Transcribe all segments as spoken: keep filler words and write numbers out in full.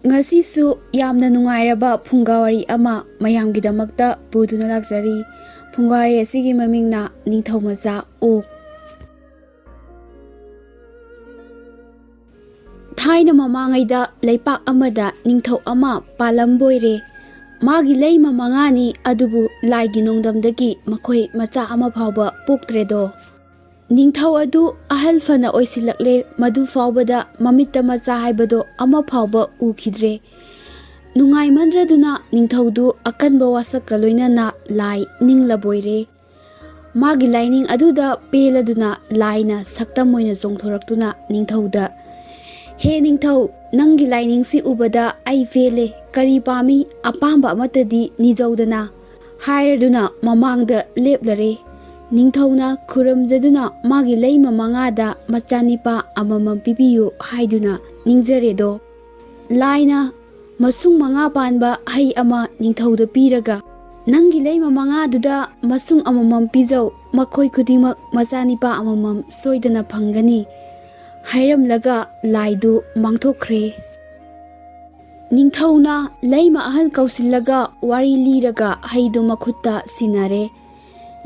ꯉꯁꯤꯁꯨ ꯌꯥꯝꯅ ꯅꯨꯡꯉꯥꯏꯔꯕ ꯐꯨꯡꯒꯥꯋꯥꯔꯤ ꯑꯃ ꯃꯌꯥꯝꯒꯤꯗꯃꯛꯇ ꯄꯨꯗꯨꯅ ꯂꯥꯛꯆꯔꯤ꯫ ꯐꯨꯡꯒꯥꯋꯥꯔꯤ ꯑꯁꯤꯒꯤ ꯃꯃꯤꯡꯅ ꯅꯤꯡꯊꯧ ꯃꯆꯥ ꯑꯣꯛ꯫ ꯊꯥꯏꯅ ꯃꯃꯥꯡꯉꯩꯗ ꯂꯩꯄꯥꯛ ꯑꯃꯗ ꯅꯤꯡꯊꯧ ꯑꯃ ꯄꯥꯜꯂꯝꯕꯣꯏꯔꯦ꯫ ꯃꯥꯒꯤ ꯂꯩꯃ ꯃꯉꯥꯅꯤ, ꯑꯗꯨꯕꯨ ꯂꯥꯏꯒꯤ ꯅꯣꯡꯗꯝꯗꯒꯤ ꯃꯈꯣꯏ ꯃꯆꯥ ꯑꯃ ꯐꯥꯎꯕ ꯄꯣꯛꯇ꯭ꯔꯦꯗꯣ꯫ ꯅꯤꯡꯊꯧ ꯑꯗꯨ ꯑꯍꯜ ꯐꯅ ꯑꯣꯏꯁꯤꯜꯂꯛꯂꯦ, ꯃꯗꯨ ꯐꯥꯎꯕꯗ ꯃꯃꯤꯠꯇ ꯃꯆꯥ ꯍꯥꯏꯕꯗꯣ ꯑꯃ ꯐꯥꯎꯕ ꯎꯈꯤꯗ꯭ꯔꯦ꯫ ꯅꯨꯡꯉꯥꯏꯃꯟꯗ꯭ꯔꯗꯨꯅ ꯅꯤꯡꯊꯧꯗꯨ ꯑꯀꯟꯕ ꯋꯥꯁꯛꯀ ꯂꯣꯏꯅꯅ ꯂꯥꯏ ꯅꯤꯡꯂꯕꯣꯏꯔꯦ꯫ ꯃꯥꯒꯤ ꯂꯥꯏꯅꯤꯡ ꯑꯗꯨꯗ ꯄꯦꯜꯂꯗꯨꯅ ꯂꯥꯏꯅ ꯁꯛꯇꯝ ꯑꯣꯏꯅ ꯆꯣꯡꯊꯣꯔꯛꯇꯨꯅ ꯅꯤꯡꯊꯧꯗ, "ꯍꯦ ꯅꯤꯡꯊꯧ, ꯅꯪꯒꯤ ꯂꯥꯏꯅꯤꯡꯁꯤ ꯎꯕꯗ ꯑꯩ ꯄꯦꯜꯂꯦ, ꯀꯔꯤ ꯄꯥꯝꯃꯤ? ꯑꯄꯥꯝꯕ ꯑꯃꯠꯇꯗꯤ ꯅꯤꯖꯧꯗꯅ" ꯍꯥꯏꯔꯗꯨꯅ ꯃꯃꯥꯡꯗ ꯂꯦꯞꯂꯔꯦ꯫ ꯅꯤꯡꯊꯧꯅ ꯈꯨꯔꯨꯝꯖꯗꯨꯅ ꯃꯥꯒꯤ ꯂꯩꯃ ꯃꯉꯥꯗ ꯃꯆꯥꯅꯤꯄꯥ ꯑꯃꯃꯝ ꯄꯤꯕꯤꯌꯨ ꯍꯥꯏꯗꯨꯅ ꯅꯤꯡꯖꯔꯦꯗꯣ꯫ ꯂꯥꯏꯅ ꯃꯁꯨꯡ ꯃꯉꯥ ꯄꯥꯟꯕ ꯍꯩ ꯑꯃ ꯅꯤꯡꯊꯧꯗ ꯄꯤꯔꯒ, "ꯅꯪꯒꯤ ꯂꯩꯃ ꯃꯉꯥꯗꯨꯗ ꯃꯁꯨꯡ ꯑꯃꯃꯝ ꯄꯤꯖꯧ, ꯃꯈꯣꯏ ꯈꯨꯗꯤꯡꯃꯛ ꯃꯆꯥꯅꯤꯄꯥ ꯑꯃꯃꯝ ꯁꯣꯏꯗꯅ ꯐꯪꯒꯅꯤ" ꯍꯥꯏꯔꯝꯂꯒ ꯂꯥꯏꯗꯨ ꯃꯥꯡꯊꯣꯛꯈ꯭ꯔꯦ꯫ ꯅꯤꯡꯊꯧꯅ ꯂꯩꯃ ꯑꯍꯜ ꯀꯧꯁꯤꯜꯂꯒ ꯋꯥꯔꯤ ꯂꯤꯔꯒ ꯍꯩꯗꯨ ꯃꯈꯨꯠꯇ ꯁꯤꯟꯅꯔꯦ꯫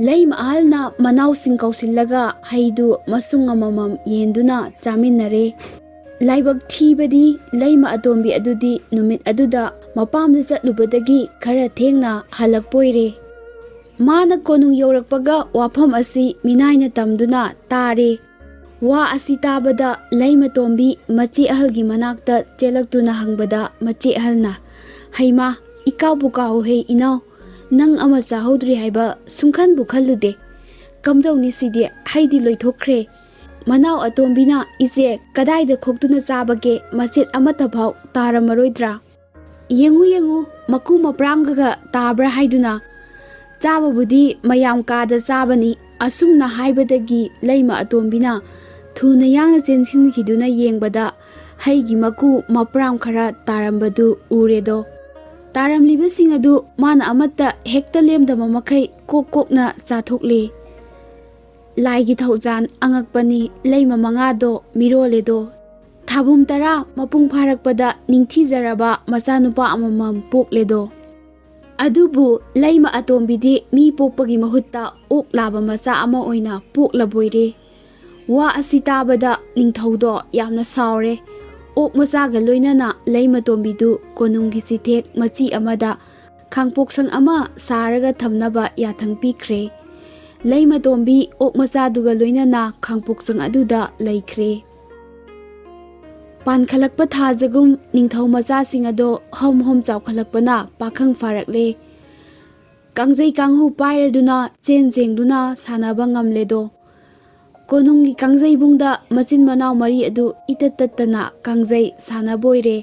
ꯂꯩꯃ ꯑꯍꯜꯅ ꯃꯅꯥꯎꯁꯤꯡ ꯀꯧꯁꯤꯜꯂꯒ ꯍꯩꯗꯨ ꯃꯁꯨꯡ ꯑꯃꯃꯝ ꯌꯦꯟꯗꯨꯅ ꯆꯥꯃꯤꯟꯅꯔꯦ꯫ ꯂꯥꯏꯕꯛ ꯊꯤꯕꯗꯤ ꯂꯩꯃ ꯑꯇꯣꯝꯕꯤ ꯑꯗꯨꯗꯤ ꯅꯨꯃꯤꯠ ꯑꯗꯨꯗ ꯃꯄꯥꯝꯗ ꯆꯠꯂꯨꯕꯗꯒꯤ ꯈꯔ ꯊꯦꯡꯅ ꯍꯜꯂꯛꯄꯣꯏꯔꯦ꯫ ꯃꯥꯅ ꯀꯣꯅꯨꯡ ꯌꯧꯔꯛꯄꯒ ꯋꯥꯐꯝ ꯑꯁꯤ ꯃꯤꯅꯥꯏꯅ ꯇꯝꯗꯨꯅ ꯇꯥꯔꯦ꯫ ꯋꯥ ꯑꯁꯤ ꯇꯥꯕꯗ ꯂꯩꯃꯇꯣꯝꯕꯤ ꯃꯆꯦ ꯑꯍꯜꯒꯤ ꯃꯅꯥꯛꯇ ꯆꯦꯜꯂꯛꯇꯨꯅ ꯍꯪꯕꯗ, ꯃꯆꯦ ꯑꯍꯜꯅ, "ꯍꯩꯃꯥ, ꯏꯀꯥꯎꯕꯨ ꯀꯥꯎꯍꯦ ꯏꯅꯥꯎ, ꯅꯪ ꯑꯃ ꯆꯥꯍꯧꯗ꯭ꯔꯤ ꯍꯥꯏꯕ ꯁꯨꯡꯈꯟꯕꯨ ꯈꯜꯂꯨꯗꯦ꯫ ꯀꯝꯗꯧꯅꯤ ꯁꯤꯗꯤ, ꯍꯩꯗꯤ ꯂꯣꯏꯊꯣꯛꯈ꯭ꯔꯦ꯫ ꯃꯅꯥꯎ ꯑꯇꯣꯝꯕꯤꯅ, 'ꯏꯆꯦ, ꯀꯗꯥꯏꯗ ꯈꯣꯛꯇꯨꯅ ꯆꯥꯕꯒꯦ? ꯃꯆꯦꯠ ꯑꯃꯠꯇ ꯐꯥꯎ ꯇꯥꯔꯝꯃꯔꯣꯏꯗ꯭ꯔꯥ? ꯌꯦꯡꯉꯨ, ꯌꯦꯡꯉꯨ, ꯃꯀꯨ ꯃꯄ꯭ꯔꯥꯝꯒꯒ ꯇꯥꯕ꯭ꯔꯥ?' ꯍꯥꯏꯗꯨꯅ꯫ "ꯆꯥꯕꯕꯨꯗꯤ ꯃꯌꯥꯝ ꯀꯥꯗ ꯆꯥꯕꯅꯤ"꯫ ꯑꯁꯨꯝꯅ ꯍꯥꯏꯕꯗꯒꯤ ꯂꯩꯃ ꯑꯇꯣꯝꯕꯤꯅ ꯊꯨꯅ ꯌꯥꯡꯅ ꯆꯦꯟꯁꯤꯟꯈꯤꯗꯨꯅ ꯌꯦꯡꯕꯗ, ꯍꯩꯒꯤ ꯃꯀꯨ ꯃꯄ꯭ꯔꯥꯝ ꯈꯔ ꯇꯥꯔꯝꯕꯗꯨ ꯎꯔꯦꯗꯣ꯫ ꯇꯥꯔꯝꯂꯤꯕꯁꯤꯡ ꯑꯗꯨ ꯃꯥꯅ ꯑꯃꯠꯇ ꯍꯦꯛꯇ ꯂꯦꯝꯗꯕ ꯃꯈꯩ ꯀꯣꯛ ꯀꯣꯛꯅ ꯆꯥꯊꯣꯛꯂꯦ꯫ ꯂꯥꯏꯒꯤ ꯊꯧꯖꯥꯟ ꯑꯉꯛꯄꯅꯤ, ꯂꯩꯃ ꯃꯉꯥꯗꯣ ꯃꯤꯔꯣꯜꯂꯦꯗꯣ꯫ ꯊꯥꯕꯨꯝ ꯇꯔꯥ ꯃꯄꯨꯡ ꯐꯥꯔꯛꯄꯗ ꯅꯤꯡꯊꯤꯖꯔꯕ ꯃꯆꯥꯅꯨꯄꯥ ꯑꯃꯃꯝ ꯄꯣꯛꯂꯦꯗꯣ꯫ ꯑꯗꯨꯕꯨ ꯂꯩꯃ ꯑꯇꯣꯝꯕꯤꯗꯤ ꯃꯤ ꯄꯣꯛꯄꯒꯤ ꯃꯍꯨꯠꯇ ꯑꯣꯛ ꯂꯥꯕ ꯃꯆꯥ ꯑꯃ ꯑꯣꯏꯅ ꯄꯣꯛꯂꯕꯣꯏꯔꯦ꯫ ꯋꯥ ꯑꯁꯤ ꯇꯥꯕꯗ ꯅꯤꯡꯊꯧꯗꯣ ꯌꯥꯝꯅ ꯁꯥꯎꯔꯦ꯫ ꯑꯣꯛ ꯃꯆꯥꯒ ꯂꯣꯏꯅꯅ ꯂꯩꯃꯇꯣꯝꯕꯤꯗꯨ ꯀꯣꯅꯨꯡꯒꯤ ꯆꯤꯊꯦꯛ ꯃꯆꯤ ꯑꯃꯗ ꯈꯥꯡꯄꯣꯛꯁꯪ ꯑꯃ ꯁꯥꯔꯒ ꯊꯝꯅꯕ ꯌꯥꯊꯪ ꯄꯤꯈ꯭ꯔꯦ꯫ ꯂꯩꯃꯇꯣꯝꯕꯤ ꯑꯣꯛ ꯃꯆꯥꯗꯨꯒ ꯂꯣꯏꯅꯅ ꯈꯥꯡꯄꯣꯛꯁꯪ ꯑꯗꯨꯗ ꯂꯩꯈ꯭ꯔꯦ꯫ ꯄꯥꯟꯈꯠꯂꯛꯄ ꯊꯥꯖꯒꯨꯝ ꯅꯤꯡꯊꯧ ꯃꯆꯥꯁꯤꯡ ꯑꯗꯣ ꯍꯣꯝ ꯍꯣꯝ ꯆꯥꯎꯈꯠꯂꯛꯄꯅ ꯄꯥꯈꯪ ꯐꯥꯔꯛꯂꯦ꯫ ꯀꯥꯡꯖꯩ ꯀꯥꯡꯍꯨ ꯄꯥꯏꯔꯗꯨꯅ ꯆꯦꯟ ꯆꯦꯡꯗꯨꯅ ꯁꯥꯟꯅꯕ ꯉꯝꯂꯦꯗꯣ꯫ ꯀꯣꯅꯨꯡꯒꯤ ꯀꯥꯡꯖꯩꯕꯨꯡꯗ ꯃꯆꯤꯟ ꯃꯅꯥꯎ ꯃꯔꯤ ꯑꯗꯨ ꯏꯇꯠ ꯇꯠꯇꯅ ꯀꯥꯡꯖꯩ ꯁꯥꯟꯅꯕ ꯑꯣꯏꯔꯦ꯫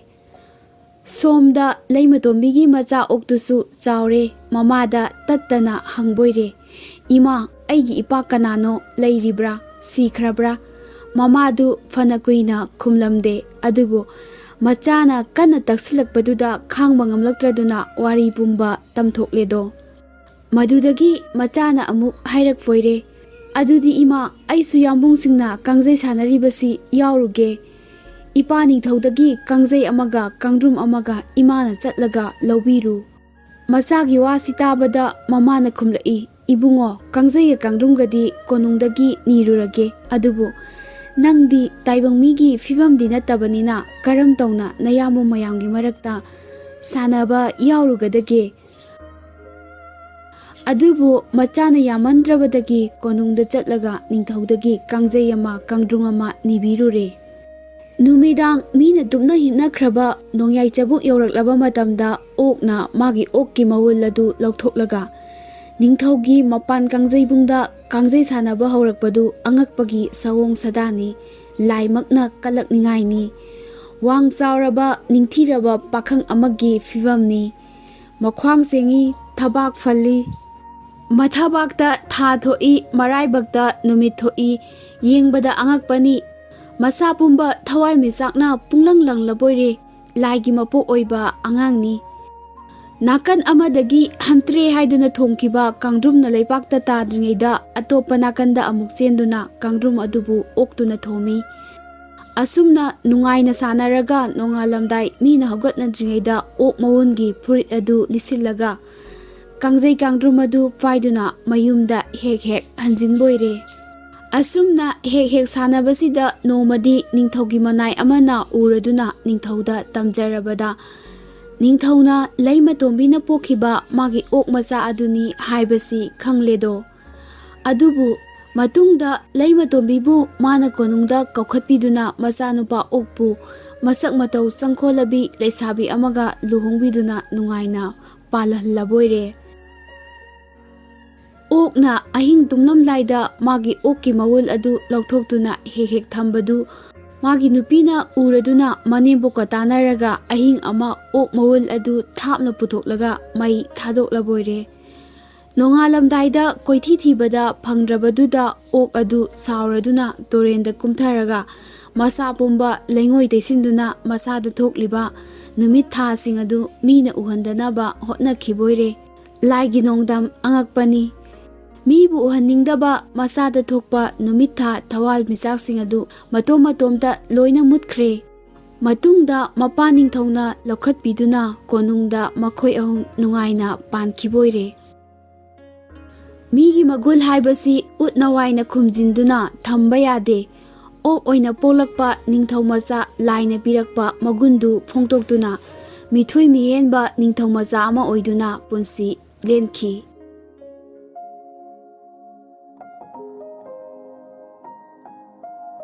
ꯁꯣꯝꯗ ꯂꯩꯃꯇꯣꯝꯕꯤꯒꯤ ꯃꯆꯥ ꯑꯣꯛꯇꯨꯁꯨ ꯆꯥꯎꯔꯦ꯫ ꯃꯃꯥꯗ ꯇꯠꯇꯅ ꯍꯪꯕꯣꯏꯔꯦ, "ꯏꯃꯥ, ꯑꯩꯒꯤ ꯏꯄꯥ ꯀꯅꯥꯅꯣ? ꯂꯩꯔꯤꯕ꯭ꯔꯥ? ꯁꯤꯈ꯭ꯔꯕ꯭ꯔꯥ?" ꯃꯃꯥꯗꯨ ꯐꯅ ꯀꯨꯏꯅ ꯈꯨꯝꯂꯝꯗꯦ꯫ ꯑꯗꯨꯕꯨ ꯃꯆꯥꯅ ꯀꯟꯅ ꯇꯛꯁꯤꯜꯂꯛꯄꯗꯨꯗ ꯈꯥꯡꯕ ꯉꯝꯂꯛꯇ꯭ꯔꯗꯨꯅ ꯋꯥꯔꯤ ꯄꯨꯝꯕ ꯇꯝꯊꯣꯛꯂꯦꯗꯣ꯫ ꯃꯗꯨꯗꯒꯤ ꯃꯆꯥꯅ ꯑꯃꯨꯛ ꯍꯥꯏꯔꯛꯄꯣꯏꯔꯦ, "ꯑꯗꯨꯗꯤ ꯏꯃꯥ, ꯑꯩꯁꯨ ꯌꯥꯝꯕꯨꯡꯁꯤꯡꯅ ꯀꯥꯡꯖꯩ ꯁꯥꯟꯅꯔꯤꯕꯁꯤ ꯌꯥꯎꯔꯨꯒꯦ꯫ ꯏꯄꯥ ꯅꯤꯡꯊꯧꯗꯒꯤ ꯀꯥꯡꯖꯩ ꯑꯃꯒ ꯀꯥꯡꯗ꯭ꯔꯨꯝ ꯑꯃꯒ ꯏꯃꯥꯅ ꯆꯠꯂꯒ ꯂꯧꯕꯤꯔꯨ꯫" ꯃꯆꯥꯒꯤ ꯋꯥꯁꯤ ꯇꯥꯕꯗ ꯃꯃꯥꯅ ꯈꯨꯝꯂꯛꯏ, "ꯏꯕꯨꯡꯉꯣ, ꯀꯥꯡꯖꯩꯒ ꯀꯥꯡꯗ꯭ꯔꯨꯝꯒꯗꯤ ꯀꯣꯅꯨꯡꯗꯒꯤ ꯅꯤꯔꯨꯔꯒꯦ꯫ ꯑꯗꯨꯕꯨ ꯅꯪꯗꯤ ꯇꯥꯏꯕꯪ ꯃꯤꯒꯤ ꯐꯤꯕꯝꯗꯤ ꯅꯠꯇꯕꯅꯤꯅ ꯀꯔꯝ ꯇꯧꯅ ꯅꯌꯥꯝꯕ ꯃꯌꯥꯝꯒꯤ ꯃꯔꯛꯇ ꯁꯥꯟꯅꯕ ꯌꯥꯎꯔꯨꯒꯗꯒꯦ?" ꯑꯗꯨꯕꯨ ꯃꯆꯥꯅ ꯌꯥꯃꯟꯗ꯭ꯔꯕꯗꯒꯤ ꯀꯣꯅꯨꯡꯗ ꯆꯠꯂꯒ ꯅꯤꯡꯊꯧꯗꯒꯤ ꯀꯥꯡꯖꯩ ꯑꯃ ꯀꯥꯡꯗ꯭ꯔꯨꯝ ꯑꯃ ꯅꯤꯕꯤꯔꯨꯔꯦ꯫ ꯅꯨꯃꯤꯗꯥꯡ ꯃꯤꯅ ꯇꯨꯝꯅ ꯍꯤꯞꯅꯈ꯭ꯔꯕ ꯅꯣꯡꯌꯥꯏ ꯆꯕꯨꯛ ꯌꯧꯔꯛꯂꯕ ꯃꯇꯝꯗ ꯑꯣꯛꯅ ꯃꯥꯒꯤ ꯑꯣꯛꯀꯤ ꯃꯎꯜ ꯑꯗꯨ ꯂꯧꯊꯣꯛꯂꯒ ꯅꯤꯡꯊꯧꯒꯤ ꯃꯄꯥꯟ ꯀꯥꯡꯖꯩꯕꯨꯡꯗ ꯀꯥꯡꯖꯩ ꯁꯥꯟꯅꯕ ꯍꯧꯔꯛꯄꯗꯨ ꯑꯉꯛꯄꯒꯤ ꯁꯑꯣꯡ ꯁꯥꯗꯥꯅꯤ, ꯂꯥꯏꯃꯛꯅ ꯀꯜꯂꯛꯅꯤꯡꯉꯥꯏꯅꯤ꯫ ꯋꯥꯡ ꯆꯥꯎꯔꯕ ꯅꯤꯡꯊꯤꯔꯕ ꯄꯥꯈꯪ ꯑꯃꯒꯤ ꯐꯤꯕꯝꯅꯤ꯫ ꯃꯈ꯭ꯋꯥꯡ ꯁꯦꯡꯏ, ꯊꯕꯥꯛ ꯐꯜꯂꯤ, ꯃꯊꯕꯥꯛꯇ ꯊꯥ ꯊꯣꯛꯏ, ꯃꯔꯥꯏꯕꯛꯇ ꯅꯨꯃꯤꯠ ꯊꯣꯛꯏ꯫ ꯌꯦꯡꯕꯗ ꯑꯉꯛꯄꯅꯤ꯫ ꯃꯁꯥ ꯄꯨꯝꯕ ꯊꯋꯥꯏ ꯃꯤꯆꯥꯛꯅ ꯄꯨꯡꯂꯪ ꯂꯪꯂꯕꯣꯏꯔꯦ꯫ ꯂꯥꯏꯒꯤ ꯃꯄꯣꯛ ꯑꯣꯏꯕ ꯑꯉꯥꯡꯅꯤ꯫ ꯅꯥꯀꯟ ꯑꯃꯗꯒꯤ ꯍꯟꯇ꯭ꯔꯦ ꯍꯥꯏꯗꯨꯅ ꯊꯣꯡꯈꯤꯕ ꯀꯥꯡꯗ꯭ꯔꯨꯝꯅ ꯂꯩꯕꯥꯛꯇ ꯇꯥꯗ꯭ꯔꯤꯉꯩꯗ ꯑꯇꯣꯞꯄ ꯅꯥꯀꯟꯗ ꯑꯃꯨꯛ ꯆꯦꯟꯗꯨꯅ ꯀꯥꯡꯗ꯭ꯔꯨꯝ ꯑꯗꯨꯕꯨ ꯑꯣꯛꯇꯨꯅ ꯊꯣꯝꯃꯤ꯫ ꯑꯁꯨꯝꯅ ꯅꯨꯡꯉꯥꯏꯅ ꯁꯥꯟꯅꯔꯒ ꯅꯣꯡꯉꯥꯜꯂꯝꯗꯥꯏ ꯃꯤꯅ ꯍꯧꯒꯠꯅꯗ꯭ꯔꯤꯉꯩꯗ ꯑꯣꯛ ꯃꯎꯟꯒꯤ ꯐꯨꯔꯤꯠ ꯑꯗꯨ ꯂꯤꯠꯁꯤꯜꯂꯒ ꯀꯥꯡꯖꯩ ꯀꯥꯡꯗ꯭ꯔꯨꯝ ꯑꯗꯨ ꯄꯥꯏꯗꯨꯅ ꯃꯌꯨꯝꯗ ꯍꯦꯛ ꯍꯦꯛ ꯍꯟꯖꯤꯟꯕꯣꯏꯔꯦ꯫ ꯑꯁꯨꯝꯅ ꯍꯦꯛ ꯍꯦꯛ ꯁꯥꯟꯅꯕꯁꯤꯗ ꯅꯣꯡꯃꯗꯤ ꯅꯤꯡꯊꯧꯒꯤ ꯃꯅꯥꯏ ꯑꯃꯅ ꯎꯔꯗꯨꯅ ꯅꯤꯡꯊꯧꯗ ꯇꯝꯖꯔꯕꯗ, ꯅꯤꯡꯊꯧꯅ ꯂꯩꯃꯇꯣꯝꯕꯤꯅ ꯄꯣꯛꯈꯤꯕ ꯃꯥꯒꯤ ꯑꯣꯛ ꯃꯆꯥ ꯑꯗꯨꯅꯤ ꯍꯥꯏꯕꯁꯤ ꯈꯪꯂꯦꯗꯣ꯫ ꯑꯗꯨꯕꯨ ꯃꯇꯨꯡꯗ ꯂꯩꯃꯇꯣꯝꯕꯤꯕꯨ ꯃꯥꯅ ꯀꯣꯅꯨꯡꯗ ꯀꯧꯈꯠꯄꯤꯗꯨꯅ ꯃꯆꯥꯅꯨꯄꯥ ꯑꯣꯛꯄꯨ ꯃꯁꯛ ꯃꯇꯧ ꯆꯪꯈꯣꯜꯂꯕꯤ ꯂꯩꯁꯥꯕꯤ ꯑꯃꯒ ꯂꯨꯍꯣꯡꯕꯤꯗꯨꯅ ꯅꯨꯡꯉꯥꯏꯅ ꯄꯥꯜꯍꯜꯂꯕꯣꯏꯔꯦ꯫ ꯑꯣꯛꯅ ꯑꯍꯤꯡ ꯇꯨꯝꯂꯝꯗꯥꯏꯗ ꯃꯥꯒꯤ ꯑꯣꯛꯀꯤ ꯃꯎꯜ ꯑꯗꯨ ꯂꯧꯊꯣꯛꯇꯨꯅ ꯍꯦꯛ ꯍꯦꯛ ꯊꯝꯕꯗꯨ ꯃꯥꯒꯤ ꯅꯨꯄꯤꯅ ꯎꯔꯗꯨꯅ ꯃꯅꯦꯝꯕꯣꯛꯀ ꯇꯥꯟꯅꯔꯒ ꯑꯍꯤꯡ ꯑꯃ ꯑꯣꯛ ꯃꯎꯜ ꯑꯗꯨ ꯊꯥꯞꯅ ꯄꯨꯊꯣꯛꯂꯒ ꯃꯩ ꯊꯥꯗꯣꯛꯂꯕꯣꯏꯔꯦ꯫ ꯅꯣꯡꯉꯥꯜꯂꯝꯗꯥꯏꯗ ꯀꯣꯏꯊꯤ ꯊꯤꯕꯗ ꯐꯪꯗ꯭ꯔꯕꯗꯨꯗ ꯑꯣꯛ ꯑꯗꯨ ꯁꯥꯎꯔꯗꯨꯅ ꯇꯨꯔꯦꯟꯗ ꯀꯨꯝꯊꯔꯒ ꯃꯁꯥ ꯄꯨꯝꯕ ꯂꯩꯉꯣꯏ ꯇꯩꯁꯤꯟꯗꯨꯅ ꯃꯁꯥꯗ ꯊꯣꯛꯂꯤꯕ ꯅꯨꯃꯤꯠ ꯊꯥꯁꯤꯡ ꯑꯗꯨ ꯃꯤꯅ ꯎꯍꯟꯗꯅꯕ ꯍꯣꯠꯅꯈꯤꯕꯣꯏꯔꯦ꯫ ꯂꯥꯏꯒꯤ ꯅꯣꯡꯗꯝ ꯑꯉꯛꯄꯅꯤ꯫ ꯃꯤꯕꯨ ꯎꯍꯟꯅꯤꯡꯗꯕ ꯃꯁꯥꯗ ꯊꯣꯛꯄ ꯅꯨꯃꯤꯠ ꯊꯥ ꯊꯋꯥꯜ ꯃꯤꯆꯥꯛꯁꯤꯡ ꯑꯗꯨ ꯃꯇꯣꯝ ꯃꯇꯣꯝꯇ ꯂꯣꯏꯅ ꯃꯨꯠꯈ꯭ꯔꯦ꯫ ꯃꯇꯨꯡꯗ ꯃꯄꯥ ꯅꯤꯡꯊꯧꯅ ꯂꯧꯈꯠꯄꯤꯗꯨꯅ ꯀꯣꯅꯨꯡꯗ ꯃꯈꯣꯏ ꯑꯍꯨꯝ ꯅꯨꯡꯉꯥꯏꯅ ꯄꯥꯟꯈꯤꯕꯣꯏꯔꯦ꯫ ꯃꯤꯒꯤ ꯃꯒꯨꯟ ꯍꯥꯏꯕꯁꯤ ꯎꯠ ꯅꯋꯥꯏꯅ ꯈꯨꯝꯖꯤꯟꯗꯨꯅ ꯊꯝꯕ ꯌꯥꯗꯦ꯫ ꯑꯣꯛ ꯑꯣꯏꯅ ꯄꯣꯛꯂꯛꯄ ꯅꯤꯡꯊꯧ ꯃꯆꯥ ꯂꯥꯏꯅ ꯄꯤꯔꯛꯄ ꯃꯒꯨꯟꯗꯨ ꯐꯣꯡꯗꯣꯛꯇꯨꯅ ꯃꯤꯊꯣꯏ ꯃꯤꯍꯦꯟꯕ ꯅꯤꯡꯊꯧ ꯃꯆꯥ ꯑꯃ ꯑꯣꯏꯗꯨꯅ ꯄꯨꯟꯁꯤ ꯂꯦꯟꯈꯤ꯫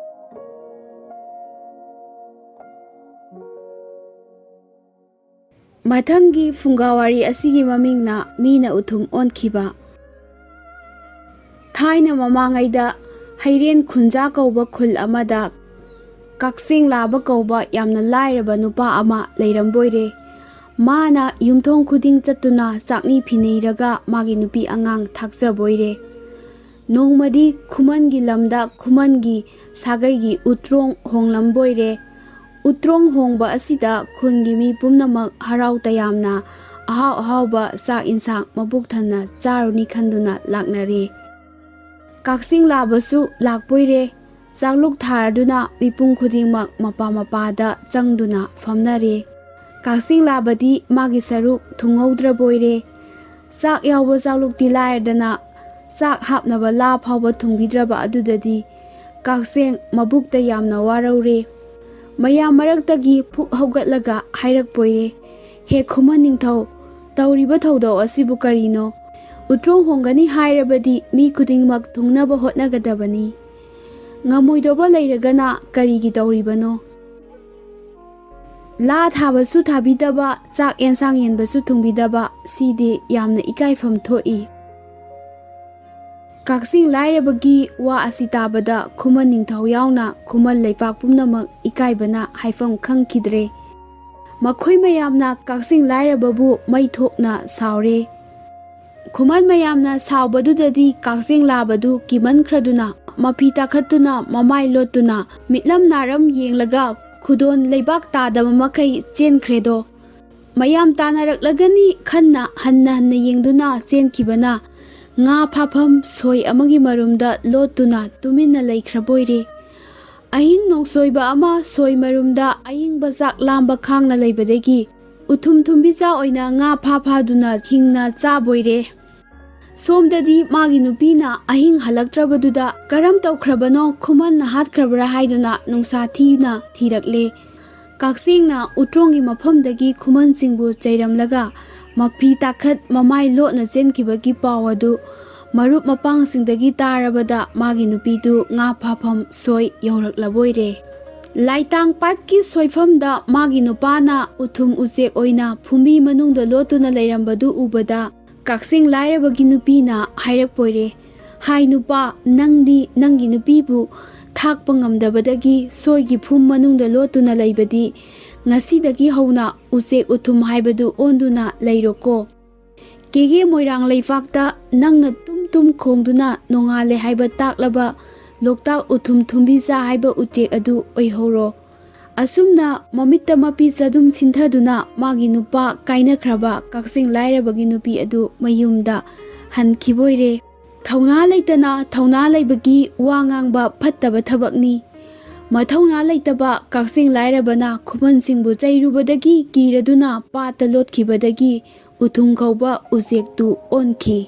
ꯃꯊꯪꯒꯤ ꯐꯨꯡꯒꯥꯋꯥꯔꯤ ꯑꯁꯤꯒꯤ ꯃꯃꯤꯡꯅ ꯃꯤꯅ ꯎꯊꯨꯝ ꯑꯣꯟꯈꯤꯕ꯫ ꯊꯥꯏꯅ ꯃꯃꯥꯡꯉꯩꯗ ꯍꯩꯔꯦꯟ ꯈꯨꯟꯖꯥ ꯀꯧꯕ ꯈꯨꯜ ꯑꯃꯗ ꯀꯛꯆꯦꯡ ꯂꯥꯕ ꯀꯧꯕ ꯌꯥꯝꯅ ꯂꯥꯏꯔꯕ ꯅꯨꯄꯥ ꯑꯃ ꯂꯩꯔꯝꯕꯣꯏꯔꯦ꯫ ꯃꯥꯅ ꯌꯨꯝꯊꯣꯡ ꯈꯨꯗꯤꯡ ꯆꯠꯇꯨꯅ ꯆꯥꯛꯅꯤ ꯐꯤꯅꯤꯔꯒ ꯃꯥꯒꯤ ꯅꯨꯄꯤ ꯑꯉꯥꯡ ꯊꯥꯛꯆꯕꯣꯏꯔꯦ꯫ ꯅꯣꯡꯃꯗꯤ ꯈꯨꯃꯟꯒꯤ ꯂꯝꯗ ꯈꯨꯃꯟꯒꯤ ꯁꯥꯒꯩꯒꯤ ꯎꯇ꯭ꯔꯣꯡ ꯍꯣꯡꯂꯝꯕꯣꯏꯔꯦ꯫ ꯎꯇ꯭ꯔꯣꯡ ꯍꯣꯡꯕ ꯑꯁꯤꯗ ꯈꯨꯟꯒꯤ ꯃꯤ ꯄꯨꯝꯅꯃꯛ ꯍꯔꯥꯎ ꯇꯌꯥꯝꯅ ꯑꯍꯥꯎ ꯑꯍꯥꯎꯕ ꯆꯥꯛ ꯏꯟꯁꯥꯡ ꯃꯄꯨꯛ ꯊꯟꯅ ꯆꯥꯔꯨꯅꯤ ꯈꯟꯗꯨꯅ ꯂꯥꯛꯅꯔꯦ꯫ ꯀꯛꯆꯤꯡ ꯂꯥꯕꯁꯨ ꯂꯥꯛꯄꯣꯏꯔꯦ꯫ ꯆꯥꯛꯂꯨꯛ ꯊꯥꯔꯗꯨꯅ ꯃꯤꯄꯨꯝ ꯈꯨꯗꯤꯡꯃꯛ ꯃꯄꯥ ꯃꯄꯥꯗ ꯆꯪꯗꯨꯅ ꯐꯝꯅꯔꯦ꯫ ꯀꯛꯆꯦꯡ ꯂꯥꯕꯗꯤ ꯃꯥꯒꯤ ꯁꯔꯨꯛ ꯊꯨꯡꯍꯧꯗ꯭ꯔꯕꯣꯏꯔꯦ꯫ ꯆꯥꯛ ꯌꯥꯎꯕ ꯆꯥꯛꯂꯨꯛꯇꯤ ꯂꯥꯏꯔꯗꯅ, ꯆꯥꯛ ꯍꯥꯞꯅꯕ ꯂꯥ ꯐꯥꯎꯕ ꯊꯨꯡꯕꯤꯗ꯭ꯔꯕ ꯑꯗꯨꯗꯗꯤ ꯀꯛꯆꯦꯡ ꯃꯕꯨꯛꯇ ꯌꯥꯝꯅ ꯋꯥꯔꯧꯔꯦ꯫ ꯃꯌꯥꯝ ꯃꯔꯛꯇꯒꯤ ꯐꯨꯛ ꯍꯧꯒꯠꯂꯒ ꯍꯥꯏꯔꯛꯄꯣꯏꯔꯦ, "ꯍꯦ ꯈꯨꯃꯟ ꯅꯤꯡꯊꯧ, ꯇꯧꯔꯤꯕ ꯊꯧꯗꯣꯛ ꯑꯁꯤꯕꯨ ꯀꯔꯤꯅꯣ? ꯎꯇ꯭ꯔꯣꯡ ꯍꯣꯡꯒꯅꯤ ꯍꯥꯏꯔꯕꯗꯤ ꯃꯤ ꯈꯨꯗꯤꯡꯃꯛ ꯊꯨꯡꯅꯕ ꯍꯣꯠꯅꯒꯗꯕꯅꯤ꯫ ꯉꯝꯃꯣꯏꯗꯧꯕ ꯂꯩꯔꯒꯅ ꯀꯔꯤꯒꯤ ꯇꯧꯔꯤꯕꯅꯣ? ꯂꯥ ꯊꯥꯕꯁꯨ ꯊꯥꯕꯤꯗꯕ, ꯆꯥꯛ ꯑꯦꯟꯁꯥꯡ ꯌꯦꯟꯕꯁꯨ ꯊꯨꯡꯕꯤꯗꯕ, ꯁꯤꯗꯤ ꯌꯥꯝꯅ ꯏꯀꯥꯏꯐꯝ ꯊꯣꯛꯏ꯫" ꯀꯛꯆꯦꯡ ꯂꯥꯏꯔꯕꯒꯤ ꯋꯥ ꯑꯁꯤ ꯇꯥꯕꯗ ꯈꯨꯃꯟ ꯅꯤꯡꯊꯧ ꯌꯥꯎꯅ ꯈꯨꯃꯟ ꯂꯩꯄꯥꯛ ꯄꯨꯝꯅꯃꯛ ꯏꯀꯥꯏꯕꯅ ꯍꯥꯏꯐꯝ ꯈꯪꯈꯤꯗ꯭ꯔꯦ꯫ ꯃꯈꯣꯏ ꯃꯌꯥꯝꯅ ꯀꯛꯆꯦꯡ ꯂꯥꯏꯔꯕꯕꯨ ꯃꯩ ꯊꯣꯛꯅ ꯁꯥꯎꯔꯦ꯫ ꯈꯨꯃꯟ ꯃꯌꯥꯝꯅ ꯁꯥꯎꯕꯗꯨꯗꯗꯤ ꯀꯛꯆꯦꯡ ꯂꯥꯕꯗꯨ ꯀꯤꯃꯟꯈ꯭ꯔꯗꯨꯅ ꯃꯐꯤ ꯇꯥꯈꯠꯇꯨꯅ ꯃꯃꯥꯏ ꯂꯣꯠꯇꯨꯅ ꯃꯤꯠꯂꯝ ꯅꯥꯔꯝ ꯌꯦꯡꯂꯒ ꯈꯨꯗꯣꯟ ꯂꯩꯕꯥꯛ ꯇꯥꯗꯕ ꯃꯈꯩ ꯆꯦꯟꯈ꯭ꯔꯦꯗꯣ꯫ ꯃꯌꯥꯝ ꯇꯥꯅꯔꯛꯂꯒꯅꯤ ꯈꯟꯅ ꯍꯟꯅ ꯍꯟꯅ ꯌꯦꯡꯗꯨꯅ ꯆꯦꯟꯈꯤꯕꯅ ꯉꯥ ꯐꯥꯐꯝ ꯁꯣꯏ ꯑꯃꯒꯤ ꯃꯔꯨꯝꯗ ꯂꯣꯠꯇꯨꯅ ꯇꯨꯃꯤꯟꯅ ꯂꯩꯈ꯭ꯔꯕꯣꯏꯔꯦ꯫ ꯑꯍꯤꯡ ꯅꯣꯡꯁꯣꯏꯕ ꯑꯃ ꯁꯣꯏ ꯃꯔꯨꯝꯗ ꯑꯏꯪꯕ ꯆꯥꯛ ꯂꯥꯝꯕ ꯈꯥꯡꯅ ꯂꯩꯕꯗꯒꯤ ꯎꯊꯨꯝ ꯊꯨꯝꯕꯤꯆꯥ ꯑꯣꯏꯅ ꯉꯥ ꯐꯥ ꯐꯥꯗꯨꯅ ꯍꯤꯡꯅ ꯆꯥꯕꯣꯏꯔꯦ꯫ ꯁꯣꯝꯗꯗꯤ ꯃꯥꯒꯤ ꯅꯨꯄꯤꯅ ꯑꯍꯤꯡ ꯍꯜꯂꯛꯇ꯭ꯔꯕꯗꯨꯗ ꯀꯔꯝ ꯇꯧꯈ꯭ꯔꯕꯅꯣ ꯈꯨꯃꯟꯅ ꯍꯥꯠꯈ꯭ꯔꯕ꯭ꯔꯥ ꯍꯥꯏꯗꯨꯅ ꯅꯨꯡꯁꯥ ꯊꯤꯅ ꯊꯤꯔꯛꯂꯦ꯫ ꯀꯛꯆꯦꯡꯅ ꯎꯇ꯭ꯔꯣꯡꯒꯤ ꯃꯐꯝꯗꯒꯤ ꯈꯨꯃꯟꯁꯤꯡꯕꯨ ꯆꯩꯔꯝꯂꯒ ꯃꯐꯤ ꯇꯥꯈꯠ ꯃꯃꯥꯏ ꯂꯣꯠꯅ ꯆꯦꯟꯈꯤꯕꯒꯤ ꯄꯥꯎ ꯑꯗꯨ ꯃꯔꯨꯞ ꯃꯄꯥꯡꯁꯤꯡꯗꯒꯤ ꯇꯥꯔꯕꯗ ꯃꯥꯒꯤ ꯅꯨꯄꯤꯗꯨ ꯉꯥ ꯐꯥꯐꯝ ꯁꯣꯏ ꯌꯧꯔꯛꯂꯕꯣꯏꯔꯦ꯫ ꯂꯥꯏꯇꯥꯡ ꯄꯥꯠꯀꯤ ꯁꯣꯏꯐꯝꯗ ꯃꯥꯒꯤ ꯅꯨꯄꯥꯅ ꯎꯊꯨꯝ ꯎꯆꯦꯛ ꯑꯣꯏꯅ ꯐꯨꯝꯕꯤ ꯃꯅꯨꯡꯗ ꯂꯣꯠꯇꯨꯅ ꯂꯩꯔꯝꯕꯗꯨ ꯎꯕꯗ ꯀꯛꯆꯦꯡ ꯂꯥꯏꯔꯕꯒꯤ ꯅꯨꯄꯤꯅ ꯍꯥꯏꯔꯛꯄꯣꯏꯔꯦ, "ꯍꯥꯏ ꯅꯨꯄꯥ, ꯅꯪꯗꯤ ꯅꯪꯒꯤ ꯅꯨꯄꯤꯕꯨ ꯊꯥꯛꯄ ꯉꯝꯗꯕꯗꯒꯤ ꯁꯣꯏꯒꯤ ꯐꯨꯝ ꯃꯅꯨꯡꯗ ꯂꯣꯠꯇꯨꯅ ꯂꯩꯕꯗꯤ ꯉꯁꯤꯗꯒꯤ ꯍꯧꯅ ꯎꯆꯦꯛ ꯎꯊꯨꯝ ꯍꯥꯏꯕꯗꯨ ꯑꯣꯟꯗꯨꯅ ꯂꯩꯔꯣꯀꯣ꯫ ꯀꯦꯒꯦ ꯃꯣꯏꯔꯥꯡ ꯂꯩꯄꯥꯛꯇ ꯅꯪꯅ ꯇꯨꯝ ꯇꯨꯝ ꯈꯣꯡꯗꯨꯅ ꯅꯣꯡꯉꯥꯜꯂꯦ ꯍꯥꯏꯕ ꯇꯥꯛꯂꯕ ꯂꯣꯛꯇꯥꯛ ꯎꯊꯨꯝ ꯊꯨꯝꯕꯤꯆꯥ ꯍꯥꯏꯕ ꯎꯆꯦꯛ ꯑꯗꯨ ꯑꯣꯏꯍꯧꯔꯣ꯫" ꯑꯁꯨꯝꯅ ꯃꯃꯤꯠꯇ ꯃꯄꯤ ꯆꯗꯨꯝ ꯁꯤꯟꯊꯗꯨꯅ ꯃꯥꯒꯤ ꯅꯨꯄꯥ ꯀꯥꯏꯅꯈ꯭ꯔꯕ ꯀꯛꯆꯦꯡ ꯂꯥꯏꯔꯕꯒꯤ ꯅꯨꯄꯤ ꯑꯗꯨ ꯃꯌꯨꯝꯗ ꯍꯟꯈꯤꯕꯣꯏꯔꯦ꯫ ꯊꯧꯅꯥ ꯂꯩꯇꯅ ꯊꯧꯅꯥ ꯂꯩꯕꯒꯤ ꯋꯥ ꯉꯥꯡꯕ ꯐꯠꯇꯕ ꯊꯕꯛꯅꯤ꯫ ꯃꯊꯧꯅꯥ ꯂꯩꯇꯕ ꯀꯛꯆꯤꯡ ꯂꯥꯏꯔꯕꯅ ꯈꯨꯃꯟꯁꯤꯡꯕꯨ ꯆꯩꯔꯨꯕꯗꯒꯤ ꯀꯤꯔꯗꯨꯅ ꯄꯥꯠꯇ ꯂꯣꯠꯈꯤꯕꯗꯒꯤ ꯎꯊꯨꯝ ꯀꯧꯕ ꯎꯆꯦꯛꯇꯨ ꯑꯣꯟꯈꯤ꯫